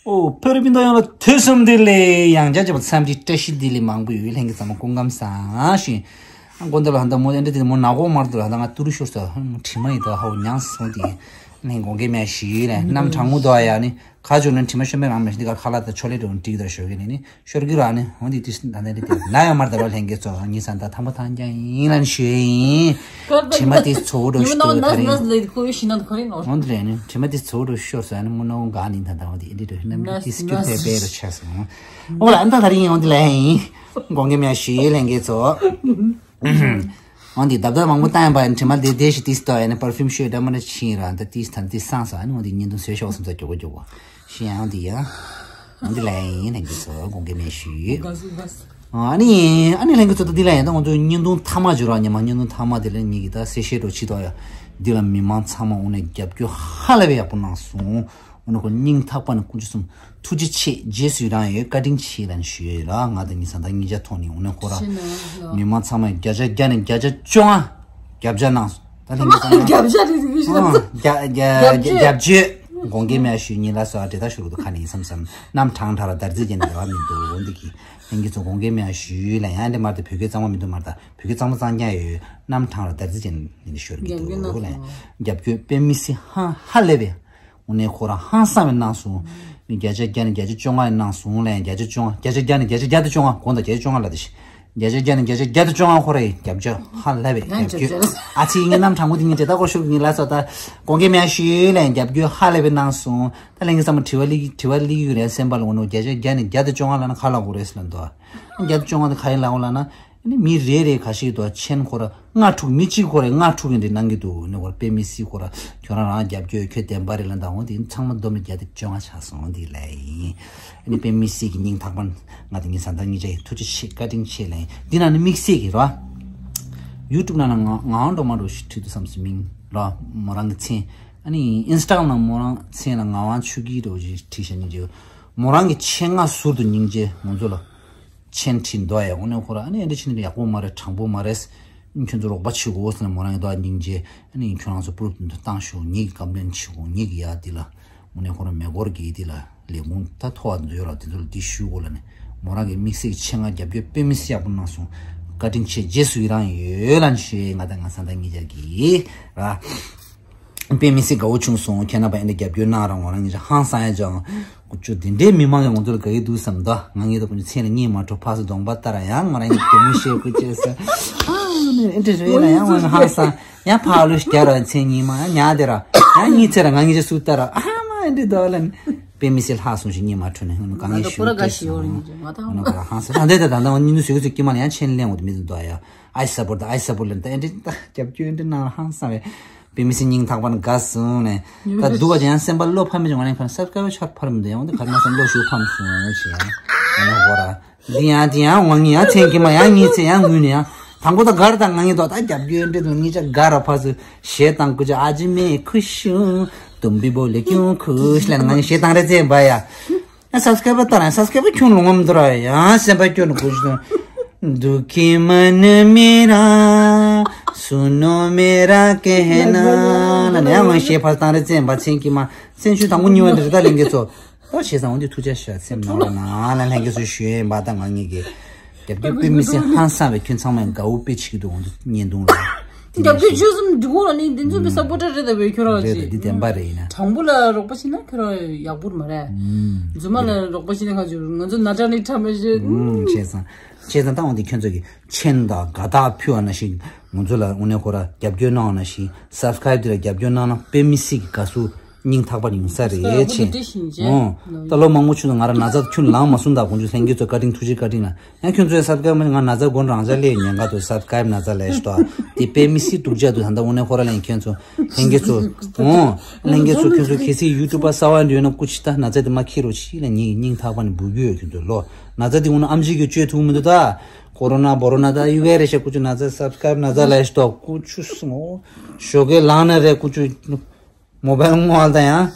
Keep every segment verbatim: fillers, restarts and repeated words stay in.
ཨོ། ཕ་རི་པིན་ཏང་ཡོངས་ལ་ཐོས་བསམ་འདི་ལས་ཡང་བསྐྱར་བྱས་པ་འཚམས་འདྲི་བཀྲ་ཤིས་བདེ་ལེགས་མང་པོ་ཡོད། ལྷན་རྒྱས་ཚང་མ་སྐུ་ཁམས་བཟང་ཞིང་། ཨ་དགོན་སྡེ་ལ་ཧ་ད་མོ་ཨེ་འདྲ་དེ་མོ་ནག་པོ་མར་དུ་ལ་ཧ་ད་ང་ཏུ་རུ་ཤོར་སོ། དྲི་མ་ཡི་དོ་ཧ་འོ་མྱངས་སོང་དེ་ནས་དགོངས་འགལ་མེད་ཞིག་ལས་རྣམ་གྲང་མོ་དོ་ཡ་ནི་ཁ་ཅུ་ནི་དྲི་མ་ཤོར་མེད་རང་མེད་ཞིག་འདི་ག་ཁ་ལག་དང་ཆོ་ལེ་དྲི་བ་འགྲིག་དང་ཞོག་གི་ནི་ནི་ཤོར་གི་ར་ནི་འོ་འདི་དུས་ད་ནས་འདི་དེ་ན་ཡ་མར་ད་ལོ་ལྷན་རྒྱས་ཚོ་ངི་ས་ད་ཐམ་པ་ཐང་རྒྱ་ཡིན་ལན་ཞུ་ཡིན། དྲི་མ་དེ་ཚོ་འགྲོ་ཤི་དུ་ད་རིང་། འོ་འདི་རེད་ནི་དྲི་མ་དེ་ཚོ་འགྲོ་ཤོར་སོང་ཡ་ནི་མུ་ནོ་ག་ནི་ད་ད་འོ་འདི་ཨེ་འདི་རེད་ནམ་དེ་སྐྱུར་ཕེ་ཕེ་རུ་ཆགས་སོང་། འོ་ལ་ཨན་ད་ད་རིང་འོ་འདི་ལ་ཡིན། དགོངས་འགལ་མེད་ཞུ་ཡིན་ལྷན་རྒྱས་ཚོ། འོན་ཏེ་ལྡབ་ལྡབ་མང་པོ་བཏང་ཡང་པ་ཡིན་དྲི་མ་དེ་དེ་ཞིག་ཏིས་ཏོ་ཡ་ནི་པར་ཕིའུམ་ཤོས་འདྲ་མ་འདྲ་ཕྱིན་ར་འདི་ཏིས་ཐན་ཏིས་སངས་སོ། ཨ་ནི་འོན་ཏེ་བརྙན་ཐུང་བཟོས་ཤོག་སམ་ཚ་མགྱོགས་པོ་མགྱོགས་པོ་ཤི་ཡང་འདི་ཡ། འོན་ཏེ་ལ་ཡིན་ནས་འདི་ཚོ་དགོངས་འགལ་མེད་ཞུས། ཨ་ནི་ཨ་ནི་ལྷན་རྒྱས་ཚོ་ད་འདི་ལ་ཡིན་ད་ང་ཚོ་བརྙན་ཐུང་མཐའ་མ་བརྗོད་ར་ཉི་མ་བརྙན་ཐུང་མཐའ་མ་དེ་ལ་ཉིད་ཀྱི་ད་གསལ་བཤད་འགྲོ་ཕྱི་ཏོ་ཡ། འདི་ལ་མི་མང་ཚང་མ་འོ་ནས་རྒྱབ་སྐྱོར་ཧ་ལས་པའི་ཡག་པོ་གནང་སོང་། འོ་ན་ཁོ་སྙིང་ཐག་པ་ནས་དཀོན་མཆོག་གསུམ་ཐུགས་རྗེ་ཆེ། རྗེས་སུ་ཡི་རང་ཡོད། བཀའ་དྲིན་ཆེ་ལབ་ནས་ཞུ་ཡས་ཡོད་ལ། ང་དང་ངའི་བཟའ་ཟླ་གཉིས་ཆ་ཐོག་ནས་འོ་ན་ཁོ་ར་ཕྱི་ནང་ལོགས་མི་མང་ཚང་མས་བརྒྱ་ཆ་བརྒྱ་ནས་བརྒྱ་ཆ་བཅོ་ལྔ་རྒྱབ་ལྗགས་གནང་སོང་། ད་ལྷན་རྒྱས་ཚང་མ་རྒྱབ་ལྗགས་རེད་ཟེར་གི་ཞིག་ཨང་། རྒྱ་རྒྱ་རྒྱབ་རྒྱབ་ཆོས་དགོངས་འགལ་མེད་ཞུ་ཉིན་ལ་སོ་ཨ་འདྲེ་ད་ཤུ་རུ་དུ་ཁ་ནས་བསམ་བསམ་གནམ་གྲང་དྲག་ལ་དར་རྩི་ཅན་འདྲ་བ་མི་འདུག་འོ་འདི་གི་ལྷན་རྒྱས་ཚོ་དགོངས་འགལ་མེད་ཞུ་ལ་ཡང་འདྲེ་མར་དུ་བོད་སྐད་གཙང་མ་མི་འདུག་མར་ད་བོད་སྐད་གཙང་མ་གཙང་རྐྱང་ཡོད། གནམ་གྲང་ལ་དར་རྩི་ཅན་ནས་ཤོར་གི་འདུག་ལ་རྒྱབ་སྐྱོར་དཔེ་མི་སྲིད་ཧ་ཧ་ལས་པས། འོ་ནས་ཁོ་རང་ཧང་སངས་པའི་གནང་སོང་། མི་བརྒྱ་ཆ་བརྒྱ་ནས་བརྒྱ་ཆ་བཅོ་ལྔ་ཡི་གནང་སོང་ལ་ཡང་བརྒྱ་ཆ་བཅོ་ལྔ་བརྒྱ་ཆ་བརྒྱ་ནས་བརྒྱ་ཆ་བརྒྱ་དང་བཅོ་ལྔ་དགོངས་དག་བརྒྱ་ཆ་བཅོ་ལྔ་ལ་དེ་བཞིན་བརྒྱ་ཆ་བརྒྱ་ནས་བརྒྱ་ཆ་བརྒྱ་དང་བཅོ་ལྔ་ཁོ་ར་ཡི་རྒྱབ་སྐྱོར་ཧ་ལས་པའི་རྒྱབ་སྐྱོར། ཨ་ཚི་ཡིན་ངའི་གནམ་གྲང་མོ་དེ་ངས་དེ་ལྟ་སྐོར་ཤུགས་ངའི་ལ་སོ་ད་དགོངས་འགལ་མེད་ཞུས་ལ་ཡང་རྒྱབ་སྐྱོར་ཧ་ལས་པའི་གནང་སོང་། ད་ལན་གྱི་བསམ་པ་དྲི་བ་ལི་དྲི་བ་ལི་ཡུ་རེད་སེམས་པ་ལ་འོ་ནོ་བརྒྱ་ཆ་བརྒྱ་ནས་བརྒྱ་དང་བཅོ་ལྔ་ལ་ན་ཁ་ལ་གོ་རེད་ཟེར་ལ་འདུག་བརྒྱ་དང་བཅོ་ལྔ་དེ་ག་ཡིན་ལ་འོ་ལ་ན། ནི་མི་རེ་རེ་ཁ་ཤས་དོ་ཆེན་ཁོ་ར་ལྔ་དྲུག་མི་གཅིག་ཁོ་ར་ལྔ་དྲུག་གི་འདྲི་གནང་གི་འདུག་ནི་ཁོ་ར་དཔེ་མི་སྲིད་ཁོ་ར་ཁྱོད་རང་རང་རྒྱབ་སྐྱོར་ཁྱོད་བདེན་པ་རེད་ལ་འདའ་འོང་དེ་ཚང་མ་བསྡོམས་ནས་བརྒྱ་དང་བཅོ་ལྔ་ཆགས་སོང་འདི་ལས་ཡིན། ནི་དཔེ་མི་སྲིད་ཀྱི་སྙིང་ཐག་པ་ང་དང་ངའི་བཟའ་ཟླ་གཉིས་ཆ་ཡི་ཐུགས་རྗེ་ཆེ་བཀའ་དྲིན་ཆེ་ལ་ཡིན། འདི་ན་ནི་དམིགས་བསལ་གྱི་ར་ཡུ་ཊུབ་ནང་ལ་ང་ང་འགྲོ་མ་འགྲོ་ཞིག་བྲིས་འདུག་བསམ་སྲིད་མིང་ར་མོ་རང་གི་མཚན་ཨ་ནི་ཨིན་སི་ཊ་ནང་མོ་རང་མཚན་ལ་ངག་དབང་ཆོས་སྐྱིད་འགྲོ་ཞིག་བྲིས་ཤག་སྙིང་རྗེ་མོ་རང་གི་མཆན་ལྔ་ཟུར་དུ་སྙིང་རྗེ་ང་ཚོ་ལ། མཆན་བྲིས་འདུག་ཡ། འོ་ནས་ཁོ་ར་ཨ་ནི་ཨ་འདྲ་བྱས་ནས་ཡག་པོ་མ་རེད་དྲང་པོ་མ་རེད། ཁྱོད་ཚོ་རོགས་པ་བྱེད་དགོས་ཟེར་ནས་མོ་རང་གི་འདུག་སྙིང་རྗེ་ཨ་ནི་ཁྱོད་རང་ཚོ་པུ་རུབ་འདི་བཏང་ཤོག་ངེད་ཀྱི་ཀམ་པི་ལེན་བྱེད་དགོས་ངེད་ཀྱི་ཡ་འདི་ལ། འོ་ནས་ཁོ་ར་མེ་འཁོར་གྱི་འདི་ལ་ལས་ཁུངས་ད་མཐོ་བ་འདི་ཡོད་ར་འདི་ཚོ་ལ་འདི་ཞུ་དགོས་ལ་ནས་མོ་རང་གི་དམིགས་བསལ་གྱི་མཆན་ལྔ་རྒྱབ་སྐྱོར་དཔེ་མི་སྲིད་ཡག་པོ་གནང་སོང་། བཀའ་དྲིན་ཆེ་རྗེས་སུ་ཡི་རང་ཡོད་ལ་ནས་ཞུ་ཡས་ང་དང་ང་བཟའ་ཟླ་གཉིས་ཆ་གི་ར། དཔེ་མི་སྲིད་དགའ་བོ་བྱུང་སོང་། ཁྱེད་རྣམ་པ་ཨེ་འདྲ་རྒྱབ་སྐྱོར་གནང་རང་ང་རང་ཉིད་ཧང་སང་ཡ་ཅང་། ཀུ་ཅོ་འདི་འདྲའི་མི་མང་གི་ང་ཚོ་ལ་དགའ་ཡི་འདུག་བསམ་ད་ང་ངེད་དུ་ཀུ་ཅོ་མཚན་ལ་གཉིད་མ་འཕྲོ་ཕ་སུ་གདོང་པ་ལྟ་ར་ཡང་ང་རང་གི་དེ་མི་ཤེས་ཀུ་ཅོ་ས་ཨ་ནི་ཨེ་འདྲ་རེད་ལ་ཡང་ང་ཧང་སང་ཡང་ཕ་ལུ་ཞིག་རྒྱ་ར་མཚན་གཉིད་མ་ཡང་ཉག་དེ་ར་ཡང་གཉིད་ཚེ་ར་ང་ངེད་ཅག་སུ་ལྟ་ར་ཨ་མ་ཨེ་འདྲ་འདུག་ལ་ནི་དཔེ་མི་སྲིད་ལྷག་སོང་ཞིག་གཉིད་མ་འཕྲོ་ནས་ང་གང་ཡིན་ཤུགས་སྐྱེས་སོང་། ང་ད་ཧང་སང་ད་འདི་ད་ད་ད་ང་གཉིད་འདུག་ཟེར་གི་ཚོད་ཀྱི་མ་ལ་ཡང་མཆན་ལེན་འོ་དེ་མི་འདུག་ཡ། ཨའི་སབ་པོར་ཊི་ཨའི་སབ་པོར་ཊི་ལབ་ནས་ད་ཨེ་འདྲ་ད་རྒྱབ་སྐྱོར་ཨེ་འདྲ་གནང་ལ་ཧང་སང་བས་དཔེ་མི་སྲིད་སྙིང་ཐག་པ་ནས་དགའ་སོང་ནས་ད་སྡུག་པ་ཅན་ཡང་སེམས་པ་བློ་ཕམ་མི་བྱུང་བ་ནས་ཁ་སབ་སི་ཀ་རའེབ་ཆར་ཕར་མི་འདུག་ཡང་འོ་འདི་ག་རེ་མ་སོང་བློ་ཞུ་ཕམ་སོང་ནས་བྱས་ཡང་ཡང་ན་གོ་ར་འདི་ཡང་འདི་ཡང་ཝང་ངི་ཡང་མཚན་གྱི་མ་ཡང་གཉིས་ཚེ་ཡང་ངུས་ནས་ཡང་དང་པོ་ད་ག་རེ་དང་ང་ངི་དོག་ད་རྒྱབ་སྐྱོར་ཨེ་འདྲ་དང་གཉིས་ཆ་ག་ར་ཕ་སུ་ཞེ་དང་ཀུ་ཅོ་ཨ་ཅི་མེ་ཁུ་ཤུ་དུམ་བི་བོ་ལེ་ཀྱུང་ཁུ་ཤུ་ལ་ང་ངི་ཞེ་དང་རེ་ཙེ་བ་ཡ། ཡང་སབ་སི་ཀ་རའེབ་པར་ལྟར་ཡང་སབ་སི་ཀ་རའེབ་པར་ཁྱོད་ལོང་ངམ་འདུག་ར་ཡང་སེམས་པ་སྐྱོ་ནས་གོ་ཞིག་དང་། दुखी मन मेरा सुनो मेरा कहना ལ་ནས་ཡང་ང་ཞེས་ཕར་བཏང་རེ་བཙན་པ་མཚན་གྱི་མ་མཚན་ཆུ་དང་པོ་གཉིས་པ་འདི་རེད་ད་ལྷན་རྒྱས་ཚོ། ད་བྱས་ཙང་འོ་འདི་ཐུགས་རྗེ་ཆེ་སེམས་ནང་ལ་ནང་ལ་ལྷན་རྒྱས་ཚོ་ཞུ་ཡས་ཡིན་པ་ད་ང་ངེད་ཀྱི་རྒྱབ་སྐྱོར་དཔེ་མི་སྲིད་ཧང་སང་བའི་ཁྱོད་ཚང་མས་དགའ་བོ་དཔེ་བྱེད་ཀྱི་འདུག་འོ་འདི་བརྙན་ཐུང་ལ། རྒྱབ་སྐྱོར་བྱོས་སམ་འགྲིག་གོ་ལ་ནི་འདི་ཚོ་བི་སབ་པོར་ཊར་རེད་ད་བའི་ཁྱོད་རང་རེད་ཅི། ད་འདི་བདེན་པ་རེད་ཡིན་ན། དྲང་པོ་ལ་རོགས་པ་བྱེད་ན་ཁྱོད་རང་ཡག་པོ་མ་རེད། རྫུན་མ་ལ་རོགས་པ་བྱེད་ན་ཁ་ཅིག་ང་ཚོ་ན་ཏྲ་ནི་ཁྲ་མ་བྱེད། བྱས་ཙང་བྱས་ཙང་ད་འོང་འདི་ཁྱོད་ཚོ་གི་མཆན་དང་དགའ་རྟགས་ཕུལ་བ་ན་ཞིག་ང་ཚོ་ལ་དངོས་གནས་ཁོ་ར་རྒྱབ་སྐྱོར་གནང་བ་ན་ཞིག་སབ་སི་ཀ་རའེབ་འདི་ལ་རྒྱབ་སྐྱོར་གནང་ན་དཔེ་མི་སྲིད་ཀྱི་དགའ་བསུ་སྙིང་ཐག་པ་ནས་ཡོང་ས་རེད་ཅེས། ད་ལོ་མང་པོ་ཆུ་ཚོད་ང་ར་ན་ཚ་ཁྱོན་ལངས་མ་སོང་ད་དགོང་ཆུ་ལྷན་རྒྱས་ཚོ་བཀའ་དྲིན་ཐུགས་རྗེ་བཀའ་དྲིན་ལ། ཡང་ཁྱོད་ཚོའི་སབ་སི་ཀ་རའེབ་མ་ང་ན་ཚ་དགོན་རང་ཅག་ལས་ཉེན་ཁ་དུ་སབ་སི་ཀ་རའེབ་ན་ཚ་ལས་ཤི་ཏོ། དེ་དཔེ་མི་སྲིད་སྡུག་ཅག་དུ་ད་ལྟ་འོ་ནས་ཁོ་ར་ལན་ཁྱོད་ཚོ་ལྷན་རྒྱས་ཚོ། འོ། ལྷན་རྒྱས་ཚོ་ཁྱོད་ཚོ་གལ་སྲིད་ཡུ་ཊུབ་པ་གསར་བ་འདི་ཡོད་ན་སྐུ་མཁྱེན་ད་ན་ཚ་དེ་མ་ཁྱེར་རོགས་ཤིག་ལ་ངའི་སྙིང་ཐག་པ་ནས་འབུལ་རྒྱུ་ཡོད་ཁྱོད་ཚོ་ལོ། ན་ཚ་དེ་འོ་ན་ཨམ་ཆི་གིས་བཅོས་ཐུབ་མི་འདུག་ད། ཀོ་རོ་ན་བོ་རོ་ན་ད་ཡུ་གེ་རེ་ཤ་སྐུ་མཁྱེན་ན་ཚ་སབ་སི་ཀ་རའེབ་ན་ཚ་ལས་ཤི་ཏོ་སྐུ་ཆུ་སོང་། ཞོགས་ཀས་ལངས་ན་རེ་སྐུ་ཆུ། མོ་བལ་ངོ་ཨ་ད་ཡང་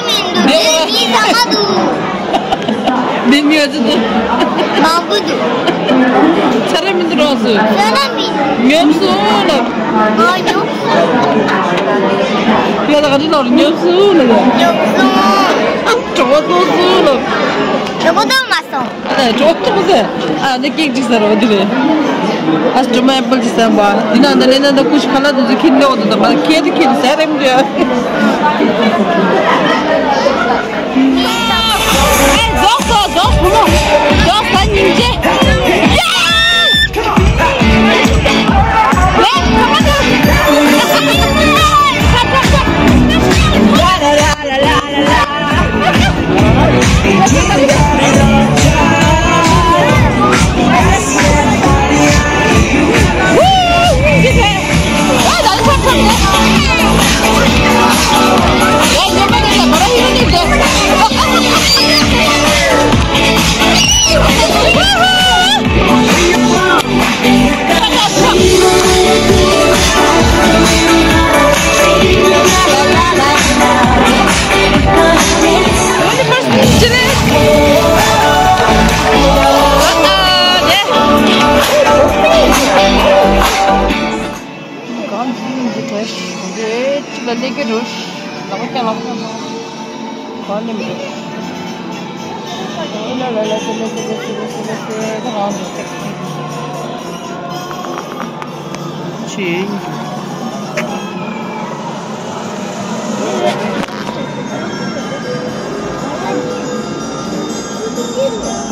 རེད་མི་འདུག་འདི་འདི་མི་ཚང་མ་འདུག་འདི་མི་ཚང་མ་འདུག་མང་པོ་འདུག་ཚ་རེ་མི་འདུག་རོགས་སུ། ཚ་རེ་མི་འདུག་ཉོབ་སོང་ལབ། ཨ་ཉོབ་སོང་། ཡ་ད་ག་འདྲ་ལབ་ཉོབ་སོང་ལབ། ཉོབ་སོང་། གྲོད་ཁོག་ལྟོགས་སོང་ལབ། གྲོད་ཁོག་ལྟོགས་མ་སོང་། ཨ་གྲོད་ཁོག་ལྟོགས་ཟེར། ཨ་ནི་ཀེག་ཅིག་ཟེར་རོ་འདི་རེད། ཨ་སི་ཀྲིམ་ཨེ་པལ་ཅིག་ཟེར་བ། འདི་ན་འདི་ལས་ན་འདི་ཀུ་ཤུ་ཁ་ལག་འདི་ཚོ་ཁྱེར་འདོགས་འདི་ད་མ་ཁྱེར་དུ་ཁྱེར་ཟེར་རེམ་འདྲ། ཨེ་རྫོགས་སོ་རྫོགས་བུ་མོ། རྫོགས་ད་སྙིང་རྗེ།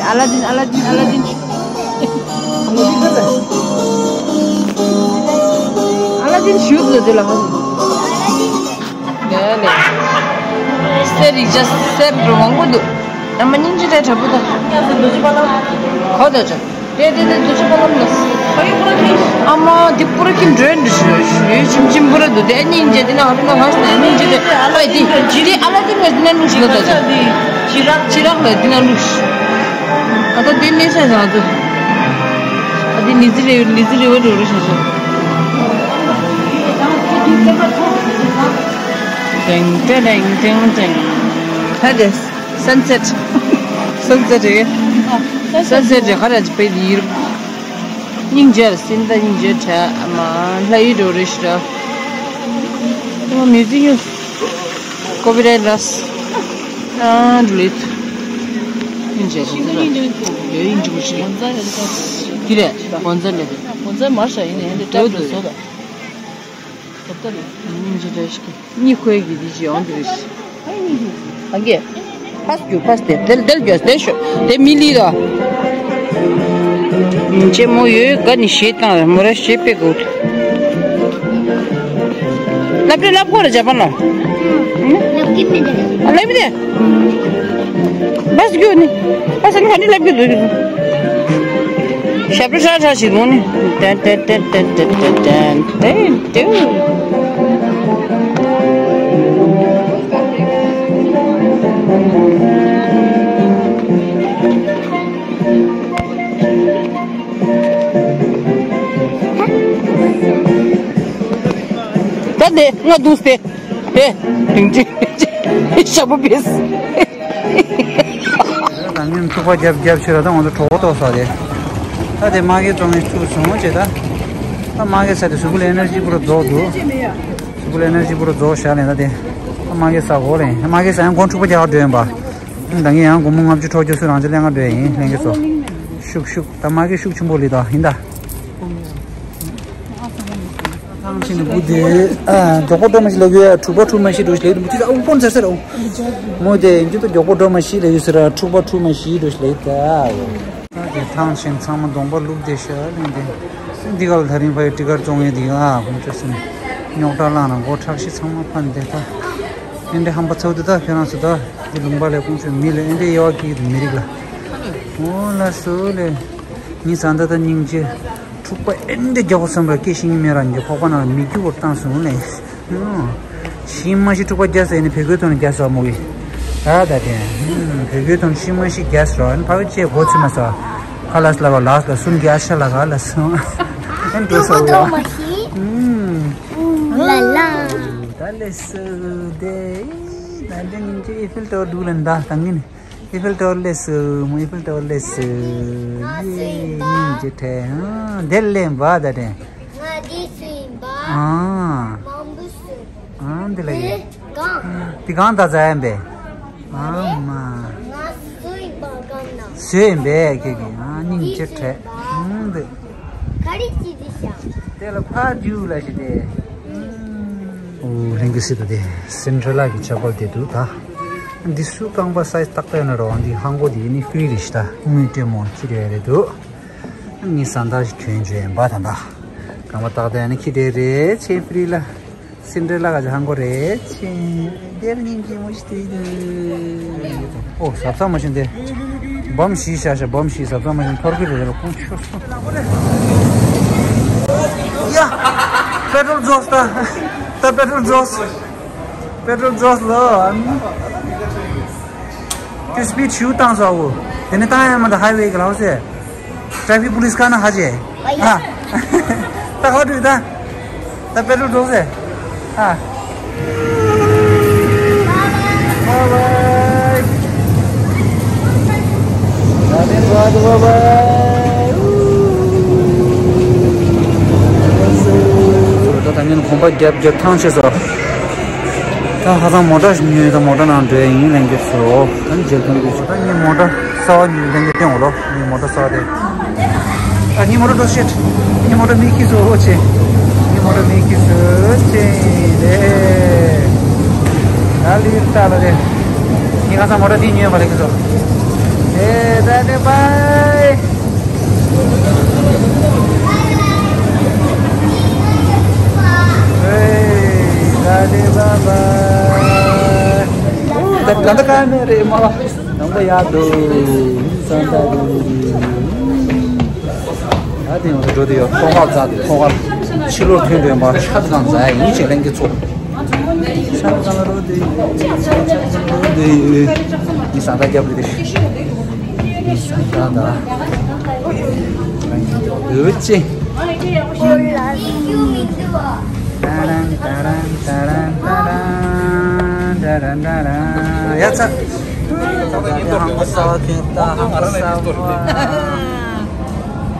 Aladdin, Aladdin, Aladdin. Aladdin ཞུ་དགོས་དེ་ལ་ཧ། ལས་ལས། གསེར་རིགས་ཅན་གསེར་འགྲོ་མང་པོ་འདུག་ཨ་མ་སྙིང་རྗེ་དྲན་དྲག་པོ་དང་། གོ་ད་ཅག་དེ་དེ་དེ་དུ་ཅི་པ་ལམ་ལ། ཨ་མ་འདི་པུ་ར་ཁྱིམ་འགྲོས་འགྲོ་ཞུ་ཞུ་ཡོད་ཆིམ་ཆིམ་པུ་ར་འདུག་དེ་སྙིང་རྗེ་འདི་ན་ཧ་ཏུ་ན་ཧ་ཤ་ན་སྙིང་རྗེ་དེ་ཨ་འདི་འདི་ཨ་ལ་ཏི་ནས་འདི་ན་ལུག་ཞིག་ལ་ད་ཅག་ཅི་རག་ཅི་རག་ལ་འདི་ན་ལུག་ཤི། ཨ་ད་དེ་ནས་ས་ཟ་འདུག་ཨ་དེ་ནི་ཟི་རེ་ནི་ཟི་རེ་བ་འགྲོ་རུ་ཤ་ཤ། ཏེང་ཏེ་ཏེང་ཏེང་ཏེང་ཏེང་། ཧ་དེ། Sunset. Sunset རེད། Sunset རེད། ག་རེ་བྱེད་པའི་ཡིར། སྙིང་རྗེ་སིན་ད་སྙིང་རྗེ་བྱ་མ་ལྷ་ཡི་འགྲོ་རེ་ཤི་ར། ཨོ་མི་ཟི་ཡུ། Copyright ར། ཨ་delete. སྙིང་རྗེ་ར། ཡོད་ཡིན་འགྲོ་ཤི། འདི་རེད། གོན་ཛ་ལེ་རེད། གོན་ཛ་མ་ཤ་ཡིན་ནས་འདི་ཏྲ་འགྲོ་སོ་ད། སྙིང་རྗེ་བཀྲ་ཤིས་ཀྱི་གཉིད་ཁོལ་གྱི་འདི་ཞིག་ཡོང་གི་རེད། ཨང་གེ། ཕ་སྐྱུར་ཕ་སྟེ་དེ་དེ་རྒྱོས་དེ་ཤོ་དེ་མི་ལི་དོ། ཅེ་མོ་ཡོད་ག་ནི་ཞེས་བཏང་རེད་མོ་ར་ཞེས་པའི་གོ། ལབ་རེ་ལབ་གོ་རེ་ཇ་པན་ལ། ལབ་ཀི་མི་དེ། ལབ་མི་དེ། བས་རྒྱུ་ནི། ཨ་སང་ཁ་ནི་ལབ་རྒྱུ་འདུག་ཞབས་བྲོ་ཧྲ་ཧྲ་ཞིག་ལོངས་ནི། ཏན་ཏན་ཏན། ད་དེ་ང་འདུག་སྟེ། དེ། དིང་ཅི། ཞབས་པོ་བེས། ད་ངས་ཐུག་པ་རྒྱབ་རྒྱབ་ཕྱིར་ར་ད་ང་ཚོ་གྲོགས་པོ་ཐོག་ས་དེ། ད་དེ་མ་གི་བཙོང་ངས་ཐུག་སོང་བྱས་ད། ད་མ་གི་ས་དེ་གཟུགས་པོ་ལ་ཨེ་ནར་ཇི་པུ་ར་རྫོགས་འདུག་གཟུགས་པོ་ལ་ཨེ་ནར་ཇི་པུ་ར་རྫོགས་བཞག་ལས་ད་དེ། ད་མ་གི་ས་གོ་ལས་མ་གི་ས་ཡང་སྒོ་འཁྲུག་པ་རྒྱག་འགྲོ་ཡིན་པ། ད་ངས་ཡང་སྒོར་མོ་ལྔ་བཅུ་དྲུག་ཅུ་སུ་རང་ཅི་ལེན་ག་འགྲོ་ཡིན་ལྷན་རྒྱས་ཚོ། ཤུག་ཤུག་ད་མ་གི་ཤུག་ཆེན་པོ་ལི་ད་ཡིན་ད། ཐང་ཆེན་དུ་བུ་དེ། མགྱོགས་པོ་འགྲོ་མ་ཤི་ལ་གུ་ཡ་འཁྲུག་པ་འཁྲུག་མ་ཤི་འགྲོ་ཤི་ལ་ཡུ་མུ་ཅི་ད་ཨུང་པོན་ཟེར་ཟེར་ཨུང་། མོ་དེ་ཡིན་རྒྱུ་ད་མགྱོགས་པོ་འགྲོ་མ་ཤི་ལ་ཡུ་ཟེར་འཁྲུག་པ་འཁྲུག་མ་ཤི་འགྲོ་ཤི་ལ་ཡུ་ད། དེ་ཐང་ཆེན་ཚང་མ་གདོང་པ་བླུགས་དེ་ཤ་ལེན་དེ། འདི་ག་ལ་ད་རིང་ཕ་ཡི་ཏི་ཀར་བཙོང་ཡས་འདི་ག་ཨ་ཁུང་ཁྲོ་སེམས། རྙོག་དྲ་བླངས་ན་མགོ་ཁྲག་ཤི་ཚང་མ་ཕན་དེ་ད། དེ་འདྲའི་ཧམ་པ་ཚ་བོ་དེ་ད་ཁྱོད་རང་ཚོ་ད་འདི་ལུང་པ་ལས་ཁུང་ཁྲོ་མི་ལ་ཨེ་འདྲའི་དབྱེ་བ་སྐྱེ་གི་འདུག་མི་རིགས་ལ། འོ་ལ་སོ་ལེ། ངའི་བཟའ་ཟླ་ད་སྙིང་རྗེ། འཁྲུག་པ་ཨེ་འདྲ་རྒྱག་གོ་བསམ་པ་སྐད་ཤེས་ཉིན་མེད་རང་གི་ཁོག་པ་ནང་ལ་མི་རྒྱུ་བོར་བཏང་སོང་ལེ། ཤི་མ་ཤི་འཁྲུག་པ་རྒྱག་ཟེར་ནི་བོད་གོས་ཐོན་རྒྱག་ཟེར་མོ་གི། ད་ད་དེ། བོད་གོས་ཐོན་ཤི་མ་ཤི་རྒྱག་ཟེར་ཨ་ནི་ཕ་གི་ཅེས་གོ་ཚུ་མ་ས། ཁ་ལ་སླ་བ་ལ་སུན་རྒྱག་ཤ་ལ་ག་ལ་སོང་། ཨེ་འགྲོ་ས་འོ་ཡ། ལ་ལ། ད་ལེ་སུ་དེ། ད་དེ་ཉིན་ཅི་ཨི་ཕིལ་ཏོ་འདུག་ལན་ད་ད་ངིན། ཨི་ཕིལ་ཏོ་ལེ་སུ་མོ་ཨི་ཕིལ་ཏོ་ལེ་སུ། ཡེ་སྙིང་རྗེ་ཁྲེ་ཨང་དེ་ལེན་བ་ད་དྲན། ང་འདི་སུ་ཡིན་པ། ཨང་། མང་པོ་སུ། ཨང་འདི་ལ་ཡེ། དེ་གང་། དེ་གང་ད་ཛ་ཡན་པས། ཨང་མ། ང་སུ་ཡིན་པ་གང་ན། སུ་ཡིན་པས་ཁྱེད་ཀྱི་ཨང་སྙིང་རྗེ་ཁྲེ་ཨང་འདི། ག་རེ་ཅི་འདི་ཤ། དེ་ལ་ཕ་རྒྱུ་ལ་ཞི་དེ། ཨོ་ལྷན་རྒྱས་སྲིད་དུ་དེ་སིན་ཌི་རེ་ལ་གི་ཆབ་བཀོད་དེ་འདུག་ད། འདི་སུ་རྐང་པ་སའི་ཛི་ཏག་ཏག་ཡོད་ན་རོ་འདི་ཧང་གོ་དེ་ནི་ཧྥི་རི་རེད་ཤི་ད་དངུལ་སྤྲད་མོ་ཁྱི་རེ་རེད་འདུག་ངའི་བཟའ་ཟླ་ཞིག་གྱོན་བྱོས་ཡིན་པ་ད་ད། རྐང་པ་ཏག་ཏག་ནི་ཁྱི་རེ་རེ་ཆེ་ཧྥི་རི་ལ། སིན་ཌི་རེ་ལ་ག་ཅི་ཧང་གོ་རེད་ཆེ། དེར་སྙིང་རྗེ་མོ་ཞིག་དེ་འདུག་ཨོ་ཟབ་ས་མ་ཤེས་ཏེ། བམ་ཤི་ཤ་ཤ་བམ་ཤི་ཟབ་ས་མ་ཤེས་ཐོར་གི་རེད་ལ་ཁོང་ཆུ་སོང་། ཡ། པེ་ཊྲོལ་རྫོགས་ད། ད་པེ་ཊྲོལ་རྫོགས། པེ་ཊྲོལ་རྫོགས་ལོ། ཁྱོད་སི་པི་ཌི་ཞུ་བཏང་སོ་ཨོ། དེ་ནས་བཏང་ཡ་མ་ད་ཧའི་ཝེ་གི་ལ་ཧོ་སེ། ཊེ་ཕིག་པུ་ལིས་ཀ་ན་ཧ་ཇེ། ཨ། ད་ཧོ་ཌུ་ད། ད་པེ་ཊྲོལ་རྫོགས་སེ། ཨ། Bye bye. Bye bye. ད་ད་ངན་གོམ་པ་རྒྱབ་རྒྱབ་ཐང་ཆད་སོ། ད་ཧ་ཚང་མོ་ཊ་ཞིག་ཉོས་ད་མོ་ཊ་ནང་འགྲོ་ཡ་ཡིན་ལན་གྱི་སོ། ད་ནི་མཇལ་ཐུང་གི་ད་ངའི་མོ་ཊ་གསར་བ་ཉོས་ལན་གྱི་སྟེང་འོ་ལོ་ངའི་མོ་ཊ་གསར་བ་དེ། ཨ་ངའི་མོ་ཊ་འགྲོ་ཤེད། ངའི་མོ་ཊ་མི་ཁྱི་སོ་ཨོ་ཆེ། ངའི་ མོ་ཊ་མེད་ཀི་སུ་ཅེ་རེ། ད་ལི་ཏ་ལ་རེ། ངས་ཁ་སང་མོ་ཊ་དེ་ཉོས་པ་རེད་ཀི་སོ། ཨེ་ད་ནི་བའི། ཨེ་ད་ནི་བ་བའི། ད་ད་ད་ཀ་མེ་རེ་མ་ལ་ནང་པ་ཡ་དུ་ས་ད་དུ། ད་དེ་ཡང་འགྲོ་དེ་ཡོད། ཐོག་ཁར་འཛེགས་ཏེ་ཐོག་ཁར་ཕྱི་ལོགས་ཐོན་དུས་ཡང་པ་ཤ་དང་འཛེགས་ཡིན་ཅེས་ལན་གྱི་ཚོགས། ཤ་དང་རོ་དེ་ཡིན་ས་ད་རྒྱབ་རེད་དེ། ཡིན་ས་ད་ད། འོད་ཅེ། ཏ་རང་ཏ་རང་ཏ་རང་ཏ་རང་ཏ་རང་ཏ་རང་། ཡ་ཚ། ཧང་སང་ཁྱོད་ད་ཧང་སང་། ཡག་པོ་རེད་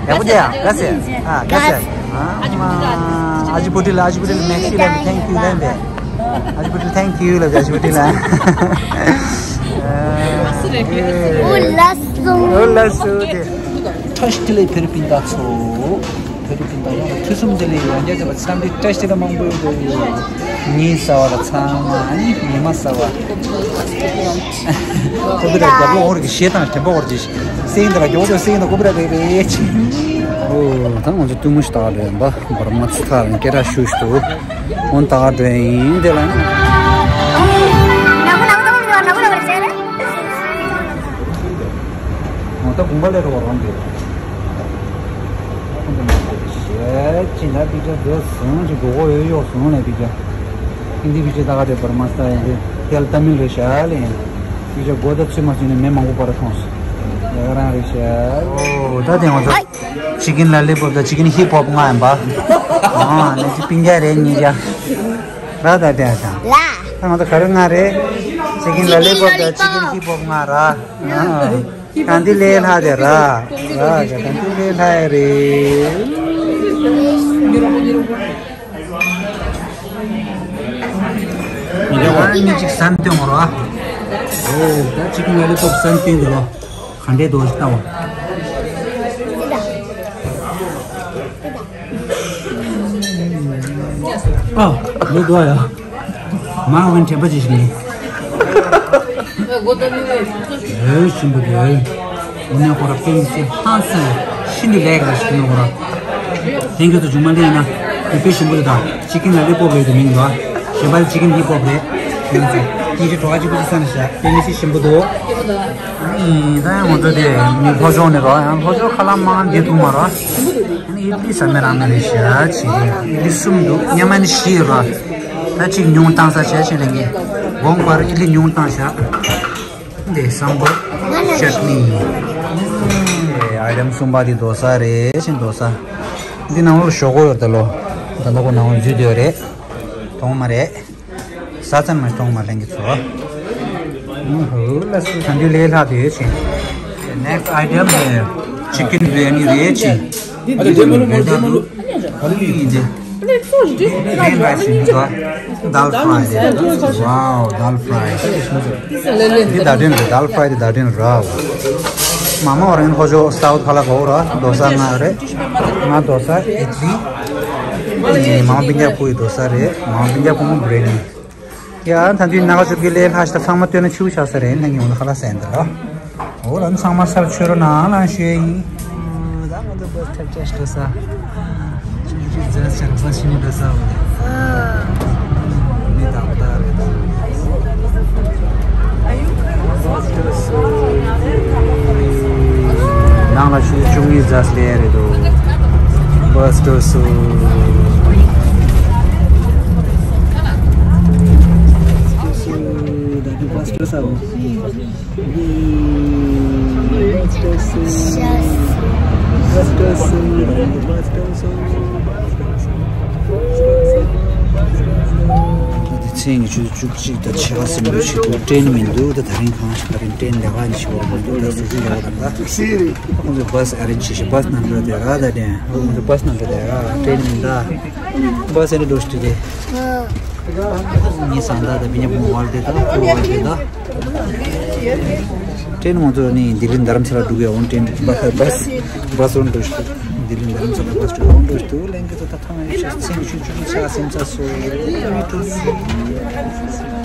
ཡ། ག་ཟེ། ཨ་ག་ཟེ། ཨ་ཇི་པུ་ཏི་ལ། ཨ་ཇི་པུ་ཏི་ལ་མེག་སི་ལ་ཐེང་ཀྱུ་ལ་འདི། ཨ་ཇི་པུ་ཏི་ལ་ཐེང་ཀྱུ་ལ། ཨ་ཇི་པུ་ཏི་ལ། འོ་ལ་སུ། འོ་ལ་སུ་དེ། བཀྲ་ཤིས་བདེ་ལེགས་བོད་རིགས་སྤུན་ཟླ་ཚོ། བོད་རིགས་སྤུན་ཟླ་ཡོངས་ལ་ཐུགས་གསོ་བདེ་ལེགས། ཡང་བསྐྱར་བྱས་པ་འཚམས་འདྲི་བཀྲ་ཤིས་བདེ་ལེགས་མང་པོ་ཡོད་དོ། ཉིན་གསར་པ་ལ་ཚང་མ་ཨ་ནི་ཉི་མ་གསར་པ། ཀོ་པི་ར་རྒྱབ་ལོགས་འོར་གྱི་གཞས་དང་དྲན་པ་འོར་གྱི་སེང་དེ་ལ་མགྱོགས་དུ་སེང་དང་ཀོ་པི་ར་རེ་རེ་ཆེ། ཨོ་ད་ང་ཚོ་སྟོན་མོ་ཞིག་ལྟ་ག་འགྲོ་ཡིན་པ། འབར་མ་ཚུ་ཐག་རིང་སྐད་གྲགས་ཤུགས་ཤིག་འདུག་འོ་ད་ག་འགྲོ་ཡིན་དེ་ལ། འོ་ད་དགོངས་པ་ལས་རོགས་རང་འདུག་ཞེས་ཅི་འདྲ་པི་ཅ་འདི་བཟུང་ཅི་མགོ་གོ་ཡོད་ཡོད་བཟུང་ནས་པི་ཅ། ཧིན་དི་པི་ཅ་ད་ག་དེ་བར་མ་ས་ཡིན་དེ་ཐལ་ཏ་མིལ་རེད་ཤག་ལེ། པི་ཅ་མགོ་ད་ཚུད་མ་ཚུད་ནས་མི་མང་པོ་པར་མཐོང་སོང་། ཡ་ག་རང་རེད་ཤག་ཨོ་ད་དེ་ང་ཚོ་ཅི་ཀིན་ལ་ལི་པོབ་དང་ཅི་ཀིན་ཧི་པོབ་ལྔ་ཡིན་པ། ཨ་ནི་ཅི་པིན་རྒྱ་རེད་གཉིས་རྒྱ། ར་ད་དེ་ཨ་ཅང་། ད་ང་ཚོ་ག་རེ་ལྔ་རེད། ཅི་ཀིན་ལ་ལི་པོབ་དང་ཅི་ཀིན་ཧི་པོབ་ལྔ་ར། ཨ། ད་འདི་ལས་ལྷག་དེ་ར། ར་ད་འདི་ལས་ལྷག་རེད། ང་གཉིས་ཅིག་བསམ་སྟོན་རོགས། ཨོ་ད་ཅི་ཀིན་ལ་ལི་པོབ་བསམ་སྟོན་གི་རོགས། ག་འདྲའི་འདུག་ལྟ་བ། ཨ། འདི་འདུག་ཡ། མ་འོན་དྲན་པ་ཅི་ཞིག་ཡིན། ཨེ་ཞིམ་པོ་འདུག་འོ་ནས་ཁོ་ར་པེན་སི་ཧང་སང་ཤིན་ཏུ་ལེགས་ར་ཞིག་ནོ་ཁོ་ར། ཐེང་ཀྱུ་ཚོ་ཇུ་མ་ལེ་ན་དེ་དཔེ་ཞིམ་པོ་འདུག་ད་ཅི་ཀིན་ལ་ལི་པོབ་རེད་དེ་མིང་འདུག་གཞན་པ་ཅི་ཀིན་ཧི་པོབ་རེད། ཡང་ཚེ་ཉིན་ཅིག་གྲོགས་ཅིག་པུ་ཅིག་ས་ནས་བཞག་པེན་སི་ཞིམ་པོ་འདུག་ཨ་ནི་ད་ཡང་ང་ཚོ་དེ་མི་ལྷོ་ཕྱོགས་ནས་རོགས། ཡང་ལྷོ་ཕྱོགས་ཁ་ལག་མང་འདི་འདུག་མ་རོགས། ཨ་ནི་ཨི་ལི་ཟ་མེད་རང་མེད་རེད་ཤག་ཅིག་ཨི་ལི་གསུམ་འདུག་སྔོན་མ་ནི་བཞི་ཡོད་ར། ད་ཅིག་ཉུང་བཏང་ས་བྱས་ཕྱིན་ལས་ངས་དགོངས་པར་ཨི་ལི་ཉུང་བཏང་ཤག་འདི་སམ་བར་ཅེ་ཊི་ནི། ཨའི་ཊེམ་གསུམ་པ་འདི་རྡོ་ས་རེད། ཕྱིན་རྡོ་ས། འདི་ནང་ལོགས་ཞོག་ཁོག་ཡོད་ད་ལོ། ད་ལོ་ཁོ་ནང་ལོགས་འཛུལ་སྡོད་རེད། གཏོང་མ་རེད། ས་ཚན་མ་གཏོང་མ་ལེན་གྱི་ཚོ། ཧུ་ལ་སུ་ཐང་རྒྱུ་ལས་ལྷག་དེ་ཡོད་ཕྱིན། Next item is chicken biryani རེད་ཕྱིན། ཨ་ལས་ལས་མ་ལོ་མ་ལོ་མ་ལོ། ཨ་ལས་ཡིན་ཏེ། Green rice ཡིན་འདུག Dal fry རེད། Wow, dal fry. འདི་བརྡ་དོན་རེད། Dal fry འདི་བརྡ་དོན་རེད། མ་མ་འོ་རེན་ཧོ་ཇོ་སྟའུ་ཐ་ལ་གོ་ར་རྡོ་ས་ལྔ་རེད། ལྔ་རྡོ་ས་ཨིད་ལི། མ་མ་པིན་ཇ་ཕུ་ཡི་རྡོ་ས་རེད། མ་མ་པིན་ཇ་ཕུ་མོ་བྷི་རི་ཡ་ནི། ཡ་ད་དུས་ན་ག་ཚོད་ཀྱི་ལས་ལྷག་ཤ་ཚང་མ་བཏོན་ན་ཆུ་བཞག་ས་རེད། ད་ངས་འོ་ན་ཁ་ལག་ཟས་འདི་ལ། འོ་ལ་ཚང་མ་སར་ཆོས་རོ་ནང་ལ་ཤོད་ཡིན། ད་ང་ཚོ་བྷ་སི་ཐེབས་ཆ་ཞིག་འགྲོ་ས། ཆུང་ཆུང་རྫས་ཆར་བྷ་སི་ནི་འགྲོ་ས་འོ་ལེ། མི་དང་པོ་ད་རེད་ད། ནང་ལ་ཆུ་བཅུ་གཉིས་རྫས་ལས་རེད་འདུག་བྷ་སི་འགྲོ་སོང་། ད་དུ་བྷ་སི་འགྲོ་ས་འོ། ད་དེ་ཚེས་ཉི་ཤུ་བཅུ་གཅིག་དང་ཕྱེད་ཀ་ཟིན་པའི་ཆེད་དུ་ཏྲེན་མི་འདུག་ད་ད་རིང་གང་ཞིག་ད་རིང་ཏྲེན་ལས་ཀ་ཡིན་ཞིག་བར་མི་འདུག་ད་སི་ཁྲོན་ལས་ཀ་དང་ད་ཁོང་ཚོས་བྷ་སི་ཨ་རེན་ཇི་བྱེད་ཤིག་བྷ་སི་ནང་འགྲོ་དེ་ར་ད་དེ་ཁོང་ཚོས་བྷ་སི་ནང་འགྲོ་དེ་ར་ཏྲེན་མི་འདུག་བྷ་སི་ཨ་རེན་ཇི་འགྲོ་ཞིག་དེ། ངའི་བཟའ་ཟླ་དང་བི་ཉ་བུ་མོ་ཝལ་ཏེ་དང་ཁོ་ཝལ་ཏེ་དང་། ཏྲེན་ང་ཚོ་ནི་ལྡི་ལི་རྡ་རམ་ས་ལ་འགྲོ་གི་ཡོད། ཏྲེན་བྷ་སི་བྷ་སི་བྷ་སི་རོན་འགྲོ་ཞིག་འདི་ལས་འདི་ཚོ་ལ་ཕར་ཚུར་ཡོང་འགྲོ་དུས་ལན་གི་ཚོ་ད་ཐང་ཡོད་ཤག་ཚེམས་ཆུང་ཆུང་ཆགས་སེམས་ཚ་སོ་ཡོད།